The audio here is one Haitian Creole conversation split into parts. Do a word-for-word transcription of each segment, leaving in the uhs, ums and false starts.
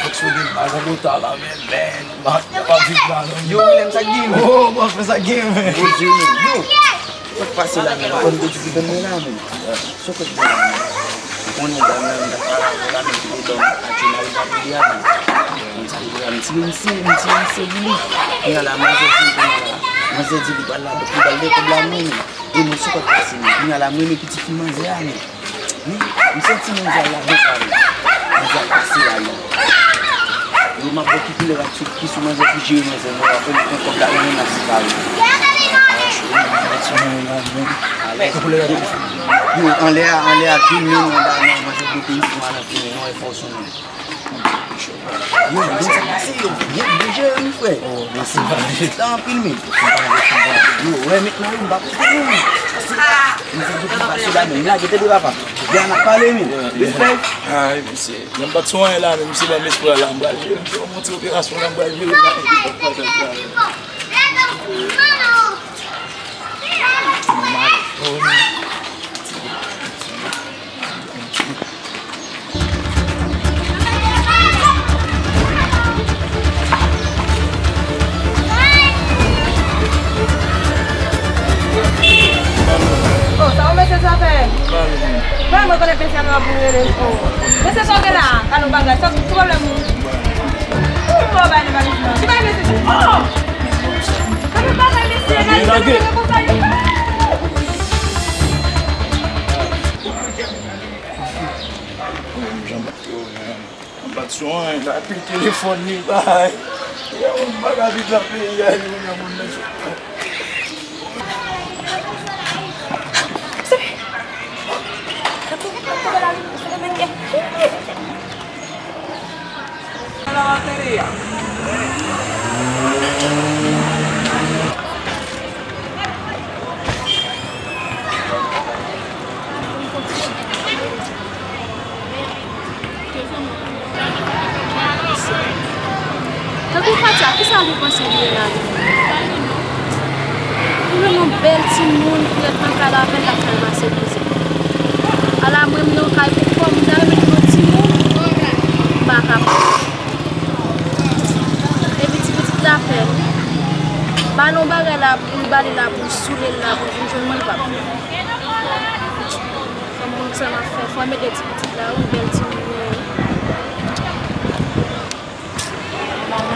Fonksyone mal, nan mota la, men, men, m ap, m ap viv la, non. Yo, William, sa k gen, men? Oh, bòs, men sa k gen, men? Bondye, men. Yo, sa k pase la, men? Konn bondye ki ban mwen la, men. Sa w konn ban mwen la, men? Ou konnen, dam nan, m t ap pale avè w la, men ki te ban m atye mari m ap vide a, men. Konn sa l di la, m tire misye, m tire misye, li. Kounye a la, manzè di m, kounye a la, manzè di li pral la, li pral lekòl la, men. E mwen sou kòt pase, men. Kounye a la, m renmen pitit fi manzè a, men. Men, m santi manzè a ladan sa, men. Manzè a pase la, men. Yo, m ap wè ki koulè l ap sou, ki sou manzè pou jere manzè, men w ap pran kòb la, men m ap separe. Yo, anlè a, anlè a, de men nou anba, non, manzè bloke misye, nou al antre, men nou wè fòs ou, men. Yo, men sa pase, yo, byen, byen jere wi, frè. Oh, mèsi, mèsi. Sa anpil, men. Yo, wè, men nan yo, m pa pote, men. Pase, men sa ki pase la, men. M lage tande, papa. Byen, n ap pale, men. Respè. Ay, misye. Menm pa t sou anyen la, men misye ban m espwa la, m pral jere, misye ban m yon ti operasyon la, m pral jere la. Oh, sa w mesye sa fè? Mwen, mwen konnen mesye a nou ap rele. Oh. Mesye sa w gen la, ka nou bagay, sa ki pwoblèm ou? Ou pa bay nan valiz la. Ki bay mesye? Oh! Ka nou bagay mesye, nan li konsa li. Anba sou anyen la, epi telefòn li bay. Yon moun pa ka viv nan peyi a, yon moun nan moun nan sou. Tankou Fatia, kisa li panse li ye la menm? Li menm yon bèl timoun, li ret nan kay la avè l, l ap fè l pase mizè. Ala mwen, m nan kay pou kò m, m ta renmen gen yon timoun, m pa kapab. Epi ti pitit la pè. Ba l yon bagay la pou l, ba li la pou l soule l la pou l vin jwenn mwen, l p ap vin. Fò m konn sa m ap fè. Fò m ede ti pitit la, wi, bèl timoun li ye, wi. Bon, m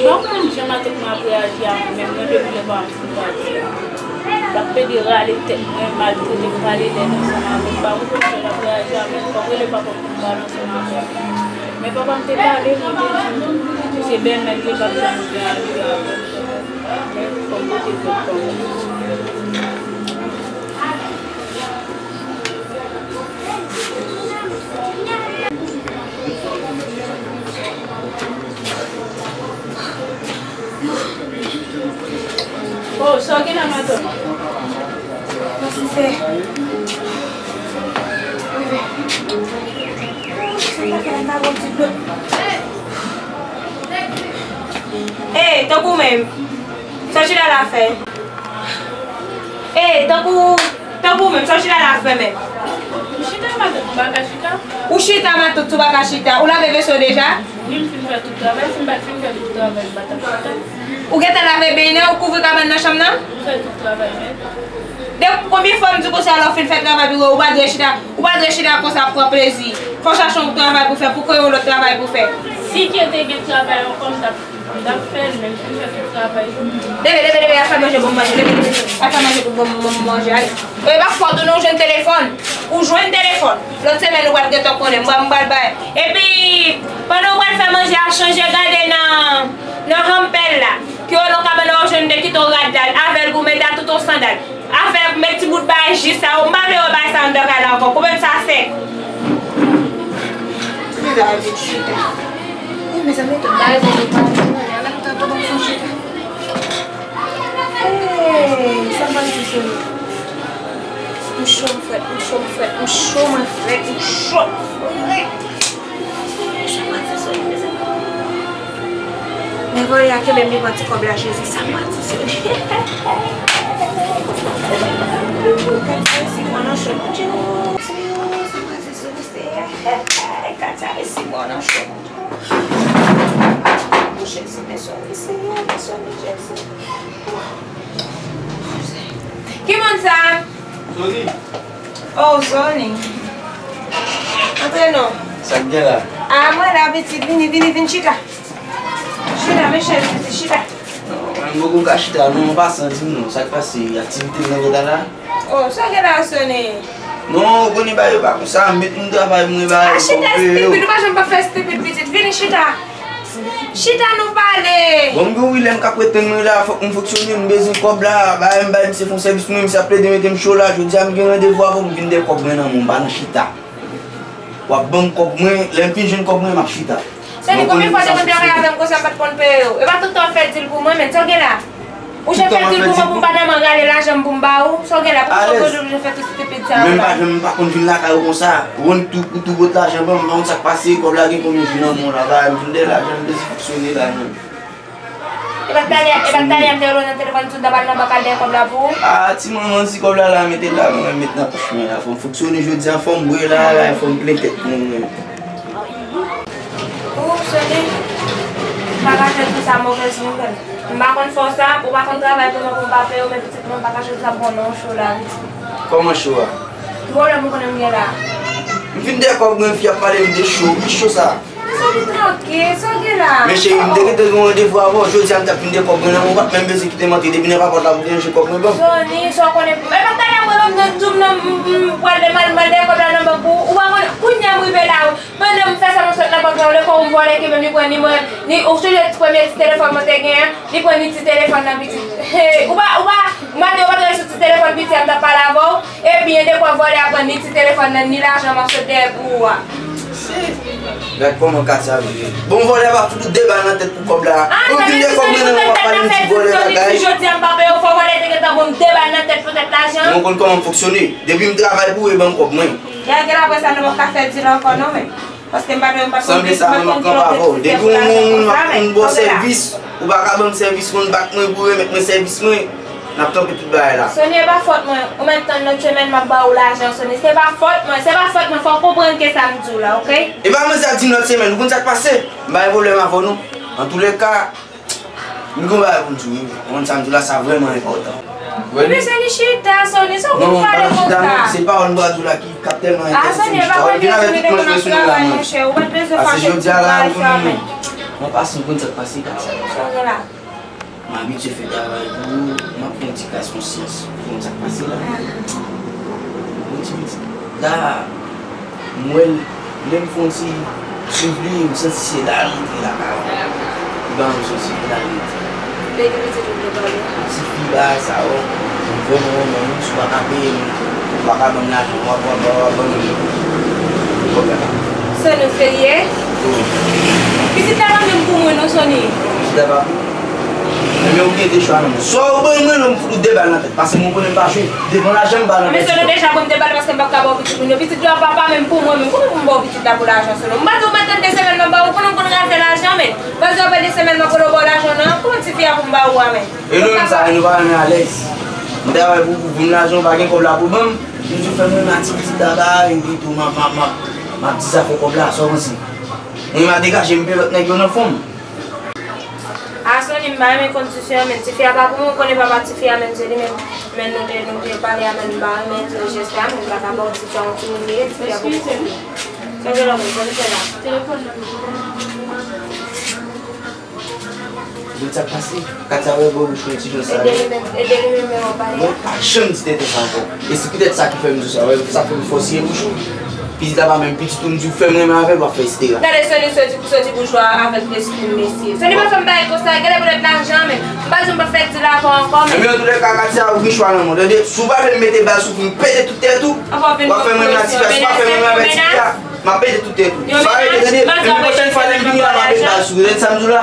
pa konn jan matant mwen ap reyaji a mwen menm, non, depi lè papa m fin pati. L ap plede rale tèt mwen, maltrete m, pale lèd ansanm avè m. M pa konn jan l ap reyaji a mwen, fò m rele papa m pou m pale ansanm avè l. Men papa m te pale, mwen te di l, se bèlmè l ye, l p ap janm reyaji avè l. Men fò m pote tèt kanmenm. Oh, sa w gen la, matant? Mwen sou fè. Rive. Sa ta fè la, ta bon ti dlo. Ey, tankou menm. Sa w chita la fè? Ey, tankou, tankou menm, sa w chita la fè menm? M chita, matant, m pa ka chita. Ou chita, matant, ou pa ka chita. Ou lave veso deja? Wi, m fin fè tout travay. Si m pa t fin fè tout travay, m pa t ap chita. Ou gentan lave beny nan, ou kouvri kabann nan chanm nan? M fè tout travay nèt. De konbyen fwa m di w konsa lè w fin fè travay pou ou, ou pa dwe chita, ou pa dwe chita konsa ap pran plezi. Fò w chache yon travay pou fè, pou kreye yon lòt travay pou fè. Si ke te gen travay ankò, m t ap, m t ap fè l, men m fin fè tout travay. Leve, leve, leve, al fè manje pou m manje, leve, leve, leve. Al fè manje pou m, pou m manje, ale. E pa fòt ou non, ou jwenn telefòn. Ou jwenn telefòn. Lòt semèn ou pral gentan konnen, m pral, m pral bay. Epi, pandan w pral fè manje a, chonje gade nan, nan hampè l la. Ki w nan kabann nan, w jwenn de kite yon rad la, avè l pou w mete a tout yon sandal. Afè met ti bout bagay jis sa yo, m pa vle wè bagay sa anndan kay la ankò. Koupe m sa sèk. Mezanmi, tout bagay sa yo pa antre nan lè a, la ta bon fon chita. Hey, sa m pral di sou li? M cho, m frèt, m cho, m frèt, m cho, mwen frèt, m cho, m frèt. Sa m pral di sou li, mezanmi? Men vòlè a kenbe m, li pran ti kòb la, Jezi, sa m pral di sou li. Kat sa resi mwen nan cho, Bondye, o, Senyè, sa m pral di sou li, Senyè. Kat sa resi mwen nan cho, Bondye. O, Jezi, men sou li, Senyè, men sou li, Jezi. Ki moun sa? Sony. Oh, Sony. Antre non. Sa k gen la? A, mwen la, pitit, vini, vini, vin chita. Chita, men chèz, pitit, chita. Non, mwen poko ka chita, non, an pasan, di m non, sa k pase, aktivite m nan gen la? Oh, sa w gen la, Sony? Non, ou konnen bagay yo pa konsa, m met moun travay, mwen bagay. A, chita, stupid, ou pa janm pa fè stupid, pitit, vini, chita. Chita nou pale. Bon, m gen wi lè m k ap ret tann mwen la, fòk m fonksyone, m bezwen kòb la, bagay m bay misye fè yon sèvis pou mwen, misye ap plede mete m cho la, jodi a m gen randevou avè w, m vin dèyè kòb mwen nan men w, m pa nan chita. W ap ban m kòb mwen, lè m fin jwenn kòb mwen, m ap chita. Sony, konbyen fwa w te konn travay avè m konsa m pa t konn peye w? E pa tout tan w ap fè dil pou mwen, men sa w gen la? Ou jan fè dil pou mwen pou m pa nan men w rale lajan m pou m ba ou? Sa w gen la? Poukisa w toujou oblije fè tout stupid sa yo la? Menm pa janm pa konn vin lakay ou konsa. Ou konn tou, tou bòt lajan ban m, m pa konn sa k pase, kòb la gen konbyen jou nan men w la, ba m vin dèyè lajan, m bezwen fonksyone la menm. E pa talè, e pa talè m te rele w nan telefòn, di w ta pral nan bank al dèyè kòb la pou ou? A, ti manman, si kòb la la, mete l la, mwen met nan pòch mwen la. Fò m fonksyone jodi a, fò m bwè la, la, fò m plen tèt mwen. Ou, Sony, m pa ka jwe tout sa movèz nouvèl. M pa konn fè w sa, ou pa konn travay pou mwen pou m pa peye w, men pitit mwen, m pa ka jwe sa bon non, cho la, pitit. Kòman cho a? Ki pwoblèm ou konnen m gen la? M vin dèyè kòb mwen, fi ap pale m de cho. Ki cho sa? Men Sony, trankil, sa w gen la? Men cheri, m te gentan gen yon randevou avè w. Jodi a, m t ap vin dèyè kòb mwen nan men w, ou pa t menm bezwen kite m antre. Depi nan papòt la pou w te ranje kòb mwen ban m. Sony, sa w konnen, e pa talè mwen menm nan di w m nan, m, m, m pral de mal, mal dèyè kòb la nan bank pou ou. Ou pa konnen, kounye a m rive la, pandan m fè sa m sot nan bank la, olye ke yon vòlè kenbe m, li pran ni mwen, ni, ou sonje ti premye ti telefòn mwen te genyen, li pran ni ti telefòn nan pitit. Hey, ou pa, ou pa, m pa di w pa t rele sou ti telefòn piti a, m t ap pale avè w. Ebyen, dekwa vòlè a pran ni ti telefòn nan, ni lajan m ap sot dèyè pou ou a. Gad kòman Katia vire. Bon, vòlè a pa fout ou de bal nan tèt pou kòb la. Pou vin de kòb nan men w, w ap pale m ti vòlè bagay. Si jodi a m pa peye w, fò vòlè te gentan ban m de bal nan tèt poutèt lajan. Mwen konn kòman m fonksyone. Depi m travay pou ou, e ban m kòb mwen. Lè gen apre sa, nou p ap ka fè dil ankò non, men. Paske m pa dwe, m pa konn. Sanble sa, mwen m ap kanpe avè w. Depi yon moun ap vin ba w sèvis, ou pa ka ban m sèvis, konn bat mwen pou remèt mwen sèvis mwen. N ap kanpe tout bagay la. Sony, e pa fòt mwen. Ou mèt tann lòt semèn, m ap ba ou lajan, Sony. Se pa fòt mwen, se pa fòt mwen. Fò w konprann ke sa m di w la, oke? E pa manzè ap di m lòt semèn. Ou konn sa k pase? M pa gen pwoblèm avè w, non. Antoulèka, m gen yon bagay pou m di w, wi. Ou konn sa m di w la, sa vrèman enpòtan. Ebyen, Sony, chita, Sony, sa w konn pale konsa? Non, m pa nan chita, non. Se pawòl m pral di w la ki, k ap tèlman enterese m, chita. Ou vin avèk tout manch mwen sou men la, mwen. Ou pa t bezwen fache tout bagay sa, men. Paske jodi a la, ou konnen, mwen pase, ou konn sa k pase, Katia. Sa w gen la? M abitye fè travay pou ou, m ap pran ti kras konsyans. Ou konn sa k pase la? Yon ti pitit la, m wè l, lè m fè yon ti swiv li, m santi se la l rantre lakay mwen. Li ba m yon santiman la l rantre. De ki pitit ou vle pale? Tifi bagay sa yo, m vrèman renmen w, si w pa ka peye m, ou pa ka ban m lajan, w ap, w ap, w ap ban m pwoblèm. Sony, ou serye? Wi. Pitit la pa menm pou mwen non, Sony. Pitit la pa pou ou? Ebyen, ou gen de chwa nan men w. Swa ou ban mwen, lè m fout ou de bal nan tèt. Paske mwen konnen m pa jwe. Devan lajan, m ba nan tèt. Men Sony, ou deja ban m de bal paske m p ap ka ba w pitit moun yo. Pitit la pa, pa menm pou mwen menm. Kòman pou m ba w pitit la pou lajan, Sony? M pa di w mwen tann de semèn m ap ba w, ou konnen m konn raze lajan, men. M pa di w apre de semèn m ap rele w ba w lajan, non. Kòman ti fi a pou m ba ou a, men? E nou menm sa, nou pa renmen alèz. M travay pou, pou, pou m lajan, ou pa gen kòb la pou ban m. M di w fè m renmen ak ti pitit la, ba, epi tou, m ap, m ap, m ap, m ap di zafè kòb la, sa w panse? Mwen, m a degaje, m peye lòt nèg yo nan fon m. A, Sony, m pa renmen kondisyon an, men tifi a pa pou mwen, ou konnen papa tifi a, men se li menm, men nou te, nou te pale a, men m pa renmen jès la, men m pa ka ba w tifi a, yon timoun li ye, tifi a poko konprann. Sa w gen la, men kondisyon la. Telefòn nan. Ou konn sa k pase? Katia wè bò bouch mwen ti jan sa. E de li menm, e de li menm, men w ap pale a? Mwen pa janm di tenten sa ankò. E se poutèt sa ki fè m di w sa. Wè, sa fè m fòse bouch ou. Pitit la pa menm pitit ou, m di w fè m renmen avè l, w ap fè estera. Gade Sony soti pou soti boujwa avèk lespri mesye. Sony pa fè m bagay konsa, gade poutèt lajan, men m pa di w m p ap fè dil avè w ankò, men. Ebyen, antoulèka, Katia, ou gen chwa nan men w, tande. Si w pa vle m mete bal sou pou m pete tout tèt ou, w ap fè m renmen ak ti fi a, si w pa fè m renmen avèk ti fi a, m ap pete tout tèt ou. Sa rete, tande. Epi pwochèn fwa lè m vini la, m ap mete bal sou ou, tande sa m di w la?